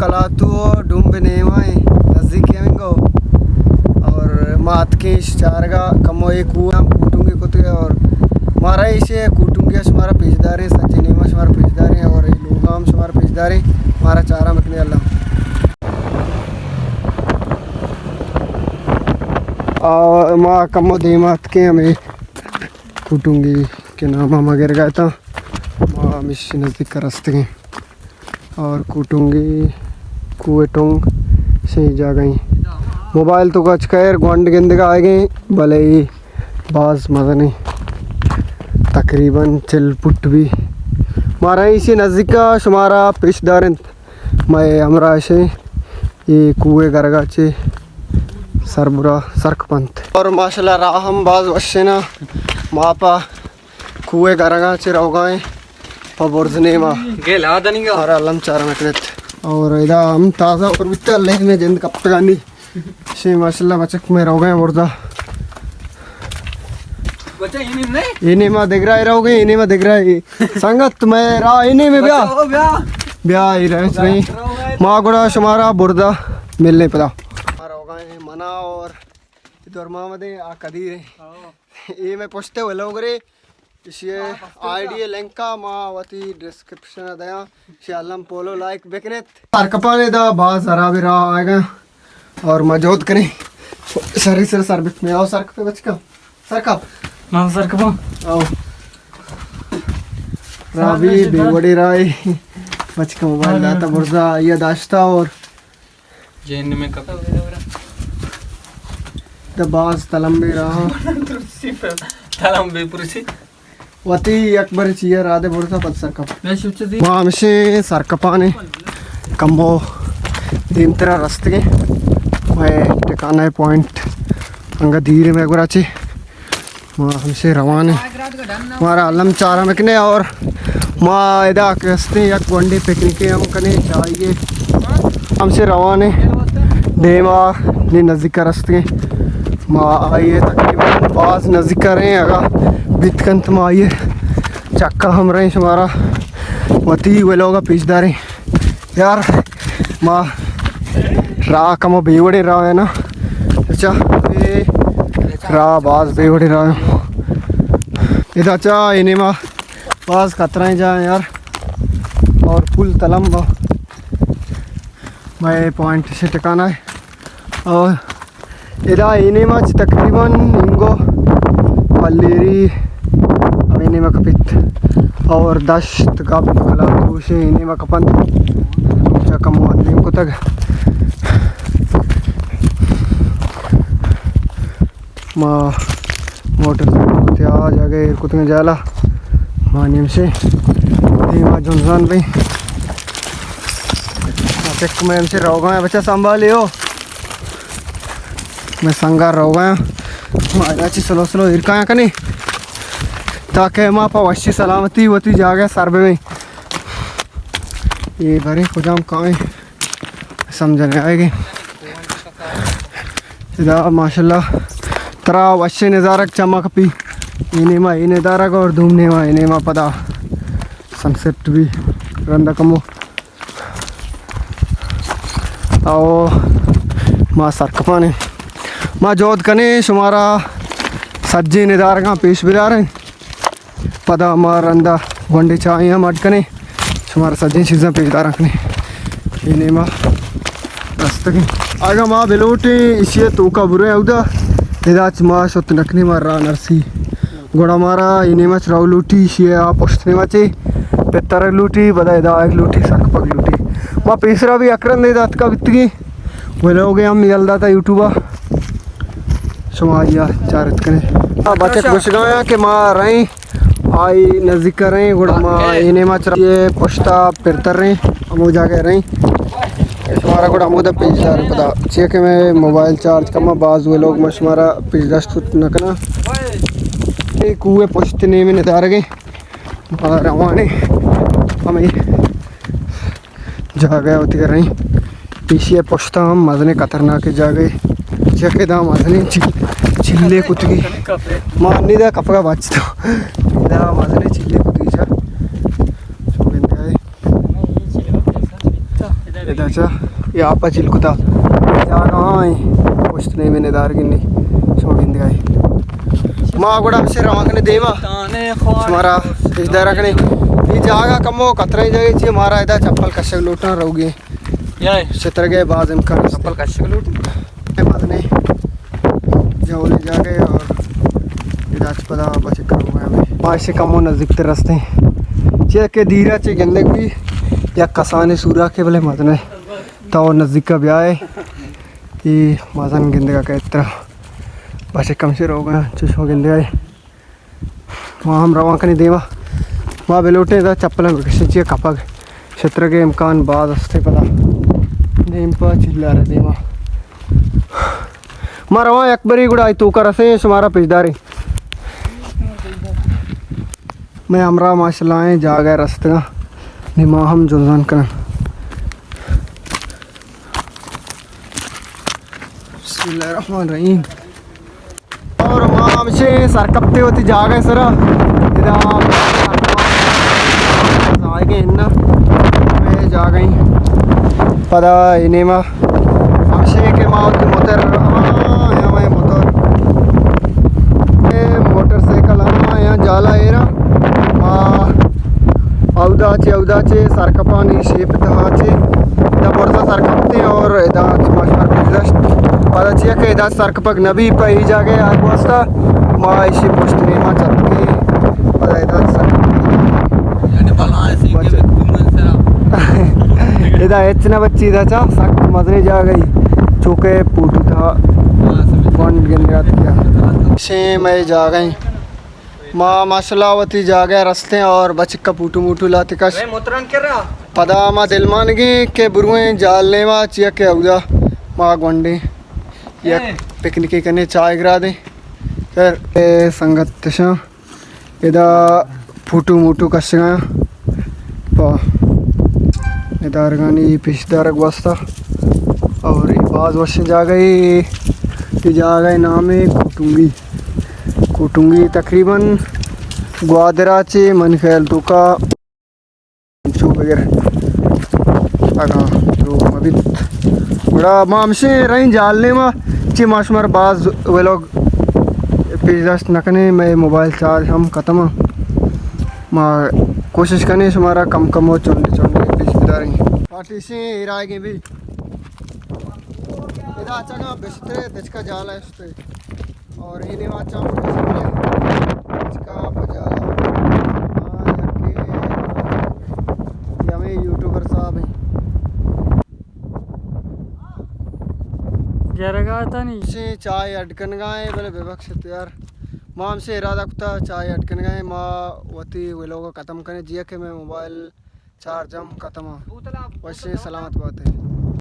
کلاتو ڈومب نیما ایں، نزدیک ایں انگو۔ اور ما اتکیں اش چارگا، کمو اے کوہ ہم کوٹنگی کتگے اور مارا ایشے کوٹنگی شمارا پیش داریں، سجے نیما شمارا پیش داریں اور اے لوگا ہم شمارا پیش داریں، مارا چارا مکنے اللہ۔ آ، ما کمو دیما اتکیں ہمے کوٹنگی کہ ناما ما گرگا اتاں، ما ہمیشی نزدیک رستگیں۔ اور کوٹنگی کوہ ٹنگ سے جاگہ ایں۔ موبائل تو گچ کئیر گونڈ گندگا آئیگیں، بلے باز مزنیں، تقریباً چل پٹ بی۔ مارا ایشی نزدیکا شمارا پیش دارنت۔ مئے ہمراہ شے اے کوہ گرگا چے سربرا سرک پنت۔ اور ماشاءاللہ راہ ہم باز وشینا، ما پا کوہ گرگا چے روگا ایں پا برز نیما۔ گیل آ دنیگا۔ اور الم چارا نکنت۔ اور ادا ہم تازہ اور بیتا، اللہ میں جند کپتگانی۔ شے ماشاءاللہ بچک میں روگا ایں برزا۔ بچہ، اے نیم نہ؟ اے نیما دگرا اے روگے، اے نیما دگرا اے۔ سنگت، میں را اے نیمے بیا۔ بچہ، او بیا۔ بیا، اے رہے سریں۔ ما گڑا شمارا برزا ملنے پدا۔ ما روگا ایں منا اور دور محمد ایں، آ قدیر ایں۔ اے میں پشتے ولوگ رے۔ ایشی آئی ڈی لنکا ما وتی ڈسکرپشن دیاں۔ ایشی الم پولو لائک بکنت۔ سرکپانے دا باز خراب راہ آئیگا۔ اور ما جہد کنیں۔ سری سر سر بک میں آؤ سرکپے بچکا۔ سرکپ۔ من سرکپاں۔ آؤ۔ رابی بے وڑے رائے۔ بچکا موبائل داتا برزا آئیا داشتا اور جہنم میں کپ۔ دا باز تلمبے راہ۔ تلمبے پرسی۔ وتی یک بر چیئے رادے برزا پد سرکپ۔ ما ہمشے سرکپانے کمو دیمترا رستگیں۔ مئے ٹکانہ پوائنٹ انگا دیر میں گورا چے۔ ما ہمشے روان ایں۔ مارا الم چارا مکنے اور ما ادا کہ ہستیں یک گونڈے پکنکے ہم کنے چاہیے۔ ہمشے روان ایں۔ دیما نی نزدیک رستگیں۔ ما آئیے تقریباً باز نزدیک رہیں، اگا بیت کنت ما آئیے چکا ہم رہیں شمارا وتی ولوگا پیش داریں۔ یار، ما راہ کمو بے وڑے راہ ہے نا۔ اچھا، اے راہ باز بے وڑے راہ ہے۔ ادا چا اے نیما باز خطرہ جا ہے یار۔ اور پل تلم با۔ مئے پوائنٹ سے ٹکانا ہے۔ اور ادا اے نیما چہ تقریباً انگو پلیری ہمے نیما کپیت اور دشت گپ کلاتوش اے نیما کپنت، چہ کمو اندیم کتگ۔ ما موٹر سائیکل تیا جاگہ ایر کتگیں جالا، ما نیمشے دیما جنزان بیں۔ چک میں ہمشے روگا ایں، بچہ سنبھالیو۔ میں سنگا روگا ایں۔ ما ادا چی سلو سلو ایرکایا کنی تاکہ ما پا وشی سلامتی وتی جاگہ سر ببیں۔ اے برے کجام کائیں سمجھ نہ آئے گے۔ ادا ماشاءاللہ ترا وشی نظارگ چما کپی۔ اے نیما اے ندارگ اور دوم نیما اے نیما پدا سن سیٹ بی رندا کمو۔ او ما سرکپانے، ما جہد کنے شمارا سجیں ندارگاں پیش بداریں۔ پدا ما رندا گونڈے چاہیں ہم اڈ کنے، شمارا سجیں چیزاں پیش داراں کنے۔ اے نیما رستگیں۔ اگاں ما بلوٹیں ایشی توکا بریں اودا، ادا چ ما شت نکنے ما راہ نرسی۔ گڑا مارا اے نیمچ رو لوٹی، ایشی ء آ پشت نیمچے پترگ لوٹی، پدا ادا آیگ لوٹی، سرکپگ لوٹی۔ ما پیسرا بھی اکرندے داتکا بیتگی، ولوگے ہم یل داتا یوٹیوبا، شما آئیا چارت کنے۔ آ بچک گوشگایا کہ ما رئیں، آئی نزدیک رئیں، گڑا ما اے نیمچ رئیں، پشتا پرتر رئیں، ہمو جاگہ رئیں۔ شمارا گڑا ہمودا پیش داریں پدا۔ چیا کہ میں موبائل چارج کما، باز ولوگ ما شمارا پیش داشت کت نہ کناں۔ اے کوہ پشت نیمے ندارگیں۔ ما روانے ہمے جاگہ وتی گریں۔ ایشی پشتا ہم مزنے خطرناک جاگہ۔ چیا کہ دا مزنے چی-، چلے کتگی۔ ما انی دا کپگا بچتا۔ دا مزنے چلے کتگی چا۔ چو گندے آئے۔ ادا چا، اے آپ ءَ چل کتا۔ جاگہ آئیں، پشت نیمے ندارگی نی۔ شما گندگا ئے۔ ما گڑا ہمشے روان کنے دیما۔ شمارا پیش دارا کنے۔ اے جاگہ کمو خطرہ جاگہ چی، مارا ادا چپل کشگ لوٹاں روگی۔ شترگے باز امکان است۔ چپل کشگ لوٹی؟ مزنیں جولے جاگہ اور ادا چہ پدا بچک روگا ہمیں۔ ما اشی کمو نزدیک تر رستیں۔ چیا کہ دیرا چہ گندگ بی یک کسانیں سوراکے بلے مزنیں۔ تو نزدیکا بیائے۔ اے مزن گندگا کہ اترا بچک ہمشے روگا چشو گندگا ئے۔ ما ہم روان کنیں دیما۔ ما بلوٹیں ادا چپلاں بکشیں، چیا کپگ شترگے امکان باز است پدا۔ دیم پہ چلار دیما۔ ما روان یک بری گڑا آئی توکا رسیں شمارا پیش داریں۔ مئے ہمراہ ماشاءاللہ ایں جاگہ رستگاں۔ نی ما ہم جنزان کنن۔ بسم اللہ الرحمن الرحیم۔ اور ما ہمشے سرکپتے وتی جاگہ سرا۔ ادا آئیگے انا۔ ہمے جاگہ ایں۔ پدا اے نیما ہمشے کہ ما وتی موتر، ہاں، ہمے موتر۔ اے موٹر سائیکل ہاں، یا جالا ایرا۔ ما اودا چے، اودا چے سرکپانی شیپ تہا چے، ادا برزا سرکپتے اور ادا چے ما شمار پیش داشت۔ پدا چیا کہ ادا سرکپگ نبی پہ ای جاگہ آگ واسطہ ما ایشی پشت نیما چتکے۔ پدا ادا سرکپتے۔ ادا ہچ نہ بچی، ادا چا سک مزنی جاگہ ای۔ چوکے پوٹو تہا ون گندگا تکیا۔ شے مئے جاگہ ای۔ ما ماشاءاللہ وتی جاگہ رستیں اور بچکا پوٹو موٹو لاتے کش۔ پدا ما دلمانگیں کہ برویں جال نیما، چیا کہ اودا ما گونڈیں یک پکنکے کنے چائے گرا دیں۔ پھر اے سنگت تشاں ادا پوٹو موٹو کشگاں پا ندارگانی پیش دارگ واسطہ۔ اور اے باز وشیں جاگہ ای، اے جاگہ نام ہے کوٹنگی۔ کوٹنگی تقریباً گوادرا چے من خیال توکا چو بگر اگاں دروگ مہ بیت۔ گڑا ما ہمشے رئیں جال نیما چے ما شمار باز ویلوگ پیش داشت نہ کنیں، مئے موبائل چارج ہم ختم۔ ما کوشش کنیں شمارا کم کم و چنڈے چنڈے پیش بداریں۔ پارٹی سے ایرائے گے بھی۔ ادا چگا بشترے دچکا جال ہے۔ اور اے نیما چا موٹر سائیکل ہے۔ اس کا پجارا۔ ہاں، یکے، یہ ہمیں یوٹیوبر صاحب ہیں۔ گرگا تا نہیں۔ سے چائے اڈ کنگا ہے، بلے بے بخش تو یار۔ ما ہم سے ارادہ کتا چائے اڈ کنگا ہے، ما وتی ویلوگ ختم کنے، جیا کہ میں موبائل چارج ہم ختم ہے۔ وشیں سلامت بات ہے۔